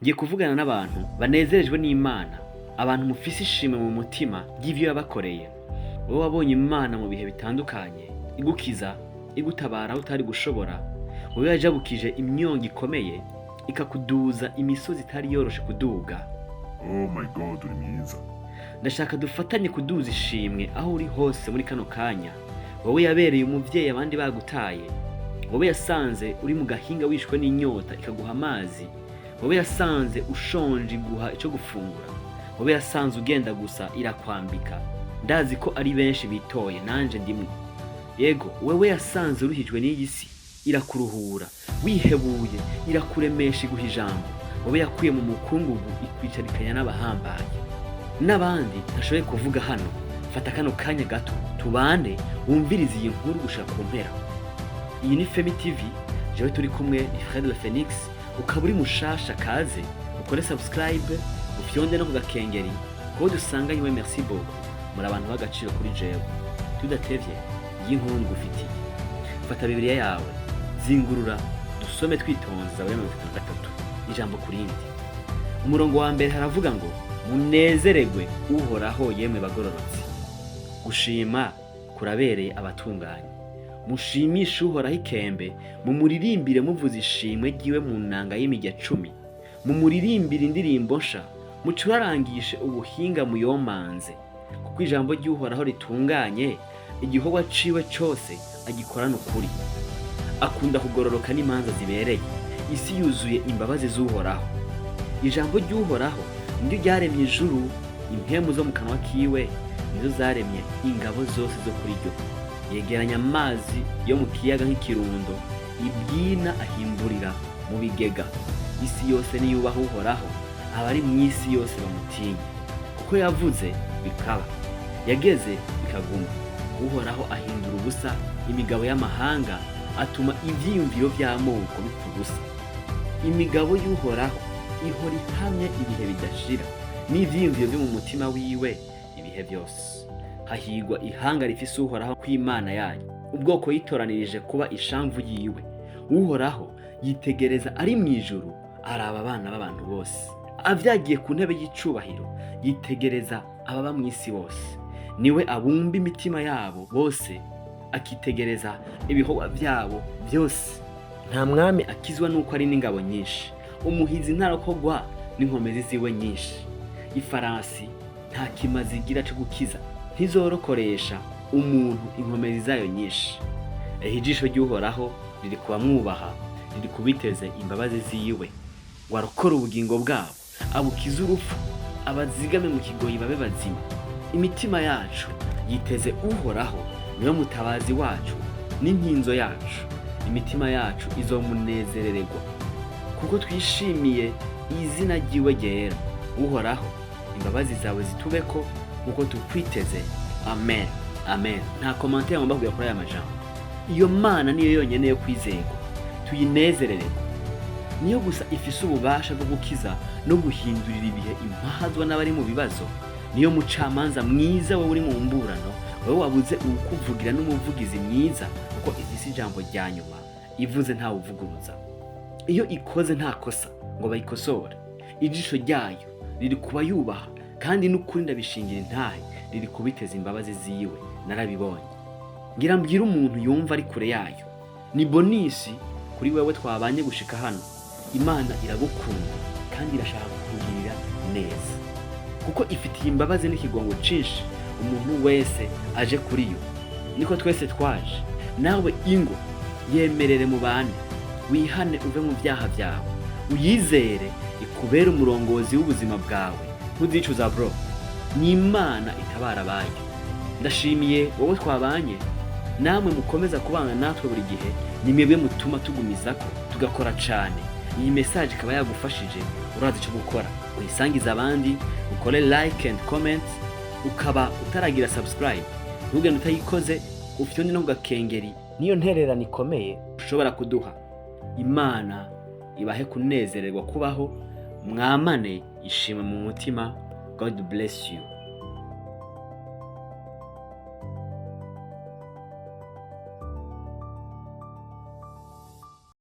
Ngiye kuvugana n'abantu banezerejwe n'Imana, abantu mufise ishimwe mu mutima ry'ivyo yabakoreye. Wowe wabonye Imana mu bihe bitandukanye igukiza, igutabara aho utari gushobora, wowe yajabukije imyongo ikomeye, ikakuduza imisozi itari yoroshe kuduga. Oh my God, uri mwiza. Ndashaka dufatanye kuduza ishimwe aho uri hose muri kano kanya. Wowe yabereye umuvyeyi abandi bagutaye, wowe yasanze uri mu gahinga wishwe n'inyota ikaguha amazi, wowe yasanze ushonje iguha ico gufungura, wowe yasanze ugenda gusa irakwambika. Ndazi ko ari benshi bitoye, nanje ndimwo. Yego, wewe yasanze uruhijwe n'iyi si irakuruhura, wihebuye irakuremesha iguha ijambo, wowe yakuye mu mukungugu ikwicarikanya n'abahambaye n'abandi ntashoboye kuvuga hano. Fata kano kanya gato tubane, wumvirize iyi nkuru gushika ku mpera. Iyi ni Femi TV, jewe turi kumwe ni Fred Le Phoenix. Ukaba uri mushasha, kaze ukore subscribe, ufyonde no ku gakengeri kuko dusanganywe. Merci beaucoup, muri abantu b'agaciro kuri jewe. Tudatevye, iyi nkuru ngufitiye, fata Bibiliya yawe, zingurura, dusome twitonze Zaburi ya 33, ijambo ku rindi. Umurongo wa mbere haravuga ngo: "Munezeregwe Uhoraho, yemwe bagororotsi, gushima kurabereye abatunganye. Mushimishe Uhoraho ikembe, mumuririmbire muvuze ishimwe ryiwe mu nanga y'imirya 10. Mumuririmbire indirimbo nsha, mucurarangishe ubuhinga muyomanze, kuko ijambo ry'Uhoraho ritunganye, igikorwa ciwe cose agikorana ukuri. Akunda kugororoka n'imanza zibereye, isi yuzuye imbabazi z'Uhoraho. Ijambo ry'Uhoraho niryo ryaremye ijuru, impwemu zo mu kanwa kiwe nizo zaremye ingabo zose zo kuri ryo. Yegeranya amazi yo mu kiyaga nk'ikirundo, ibyina ahimburira mu bigega. Isi yose niyubaha Uhoraho, abari mu isi yose bamutinye, kuko yavuze bikaba, yageze bikaguma. Uhoraho ahindura ubusa imigabo y'amahanga, atuma ivyiyumviro vy'amoko bipfa ubusa. Imigabo y'Uhoraho ihora ihamye ibihe bidashira, n'ivyiyumviro vyo mu mutima wiwe ibihe byose. Hahigwa ihanga rifise Uhoraho kw'Imana yayo, ubwoko yitoranirije kuba ishamvu yiwe. Uhoraho yitegereza ari mu ijuru, araba abana b'abantu bose. Avyagiye ku ntebe y'icubahiro, yitegereza ababa mu isi bose. Niwe abumba imitima yabo bose, akitegereza ibikorwa vyabo byose. Nta mwami akizwa n'uko ari n'ingabo nyinshi, umuhizi ntarakogwa n'inkomezi ziwe nyinshi. Ifarasi nta kimazi igira co gukiza, ntizorokoresha umuntu inkomezi zayo nyinshi. Ehe, ijisho ry'Uhoraho riri kubamwubaha, riri kubiteze imbabazi ziwe, ngo arokore ubugingo bwabo, abukize urupfu, abazigame mu kigoyi babe bazima. Imitima yacu yiteze Uhoraho, niwe mutabazi wacu n'inkinzo yacu. Imitima yacu izomunezerererwa, kuko twishimiye izina ryiwe ryera. Uhoraho, imbabazi zawe zitubeko nkuko tukwiteze. Amen, amen. Nta commentaire ngomba kugira kuri aya majambo. Iyo Mana niyo yonyene yo kwizerwa, tuyinezerererwa. Niyo gusa ifise ububasha bwo gukiza no guhindurira ibihe impahazwa n'abari mu bibazo. Niyo mucamanza mwiza. Wowe uri mu mburano, wowe wabuze uwukuvugira n'umuvugizi mwiza, kuko ifise ijambo rya nyuma. Ivuze ntawe uvuguruza, iyo ikoze nta kosa ngo bayikosore. Ijisho ryayo riri kuba yubaha, kandi n'ukuri ndabishingira intahe, riri kubiteza imbabazi ziwe, narabibonye. Ngira mbwire umuntu yumva ari kure yayo, ni bonus kuri wewe twabanye gushika hano. Imana iragukunda kandi irashaka kukugirira neza, kuko ifitiye imbabazi n'ikigongo cinshi umuntu wese aje kuri yo. Niko twese twaje. Nawe ingo yemerere mubane, wihane uve mu byaha byawe, uyizere ikubere umurongozi w'ubuzima bwawe. Ntuzicuza, bro. Ni Imana itabara abayo. Ndashimiye wowe twabanye, namwe mukomeza kubana natwe buri gihe. Ni mwebwe mutuma tugumizako tugakora cane. Iyi message ikaba yagufashije, urazi ico gukora: uyisangize abandi, ukore like and comment. Ukaba utaragira subscribe, ntugende utayikoze, ufyonde no ku gakengeri, niyo ntererano ikomeye ushobora kuduha. Imana ibahe kunezererwa kubaho, mwamane ishimwe mu mutima. God bless you.